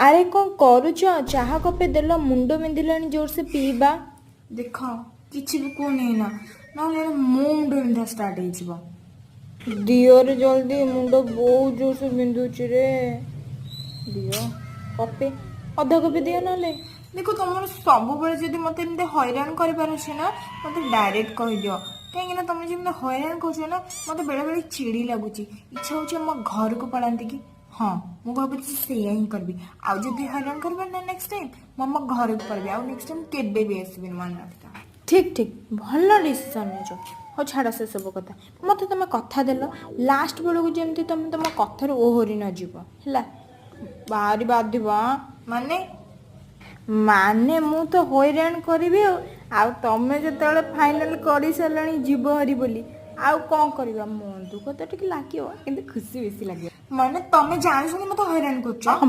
ଆରେ କ'ଣ କରୁଛ? ଚାହା କପେ ଦେଲ, ମୁଣ୍ଡ ବିନ୍ଧିଲାଣି ଜୋରସେ, ପିଇବା। ଦେଖ, କିଛି ବି କୁହନି ଏଇନା, ନହେଲେ ମୋ ମୁଣ୍ଡ ବିନ୍ଧା ଷ୍ଟାର୍ଟ ହେଇଯିବ। ଦିଅରେ ଜଲ୍ଦି, ମୁଣ୍ଡ ବହୁତ ଜୋରସେ ବିନ୍ଧୁଛି ରେ। ଦିଅ କପେ, ଅଧା କପେ ଦିଅ ନହେଲେ। ଦେଖ, ତମର ସବୁବେଳେ ଯଦି ମତେ ଏମିତି ହଇରାଣ କରିବାର ଅଛି ନା, ମତେ ଡାଇରେକ୍ଟ କହିଦିଅ। କାହିଁକି ନା ତମେ ଯେମିତି ହଇରାଣ କରୁଛ ନା, ମତେ ବେଳେ ବେଳେ ଚିଡ଼ି ଲାଗୁଛି। ଇଚ୍ଛା ହଉଛି ଆମ ଘରକୁ ପଳାନ୍ତି କି। ହଁ, ମୁଁ ଭାବୁଛି ସେଇଆ ହିଁ କରିବି। ଆଉ ଯଦି ହଇରାଣ କରିବ ନା ନେକ୍ସଟ ଟାଇମ୍, ମୁଁ ଆମ ଘରକୁ ପଳେଇବି ଆଉ ନେକ୍ସଟ ଟାଇମ୍ କେବେ ବି ଆସିବିନି, ମନେ ରଖିଥା। ଠିକ୍ ଠିକ୍, ଭଲ ଡିସିସନ୍ ନେଇଛ। ହଉ ଛାଡ଼ ସେସବୁ କଥା, ମୋତେ ତମେ କଥା ଦେଲ, ଲାଷ୍ଟ ବେଳକୁ ଯେମିତି ତମେ ତମ କଥାରୁ ଓହରି ନ ଯିବ, ହେଲା? ଭାରି ବାଧିବ ଆଁ? ମାନେ? ମାନେ ମୁଁ ତ ହଇରାଣ କରିବି ଆଉ ତମେ ଯେତେବେଳେ ଫାଇନାଲ କରିସାରିଲଣି ଯିବ ହରି ବୋଲି, ଆଉ କ'ଣ କରିବା? ମନ ଦୁଃଖ ତ ଟିକେ ଲାଗିବ, କିନ୍ତୁ ଖୁସି ବେଶୀ ଲାଗିବ। ମାନେ ତମେ ଜାଣି ଶୁଣି ମତେ ହଇରାଣ କରୁଛ? ହଁ ବା।